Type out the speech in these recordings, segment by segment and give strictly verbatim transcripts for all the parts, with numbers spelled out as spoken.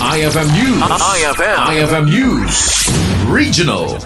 I F M News. I F M. I F M News. Regional.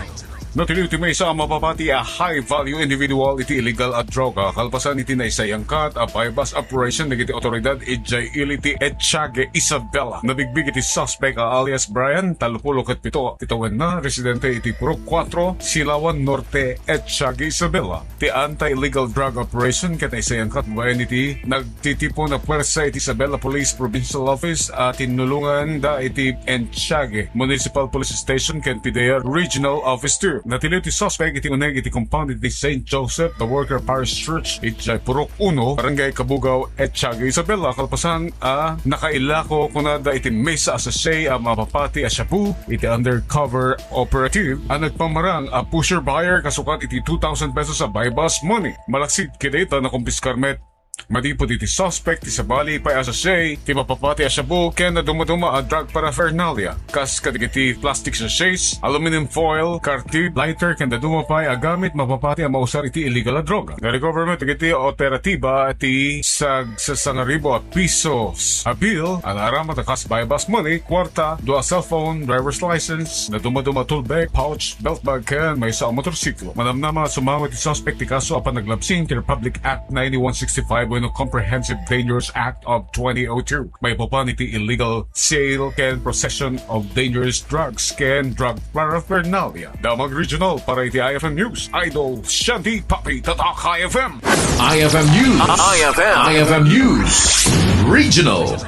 Natiliw ti maysa a mapapati a high-value individual iti illegal a droga kalpasan iti naisayangkat a buy-bust operation dagiti awtoridad idiay ili ti Echage, Isabela. Nabigbig iti suspect a alias Brian, tallopulo ket pito ti tawenna, residente iti Purok kuatro, Silawan Norte, Echage, Isabela. Ti anti-illegal drug operation ket naisayangkat babaen iti nagtitipon a puwersa iti Isabela Police Provincial Office a tinnulonganda iti Echage Municipal Police Station ken PDEA Regional Office two. Natiliw ti suspect iti uneg iti compound iti Saint Joseph the Worker Parish Church iti Purok uno, Barangay Cabugao, Echage, Isabela, kalpasan a nakailako kunada iti maysa a sachet a mapapati a shabu iti undercover operative a nagpamarang a pusher buyer kasukat iti two thousand pesos a buy-bust money. Malaksid kadayta, nakumpiskar met manipud iti suspect ti sabali pay a sachet ti mapapati a shabu ken nadumaduma a drug paraphernalia, kas kadagiti plastic sachets, aluminum foil, kartib, lighter, ken dadduma pay a gamit mapapati a mausar iti illegal a droga. Na-recover met dagiti operatiba ti sagsasangaribu a pisos a bill a naaramat a kas buy-bust money, kuarta, dua cellphone, driver's license, nadumaduma a tool bag, pouch, belt bag, ken maysa a motorsiklo. Manamnama a sumawat ti suspect ti kaso a panaglabsing ti Republic Act ninety-one sixty-five wenno Comprehensive Dangerous Act of twenty oh two maipapan iti illegal sale ken possession of dangerous drugs ken drug paraphernalia. Damag Regional para iti I F M News, Idol Shandy Papi, Tatak I F M. I F M News. I F M. I F M News. Regional.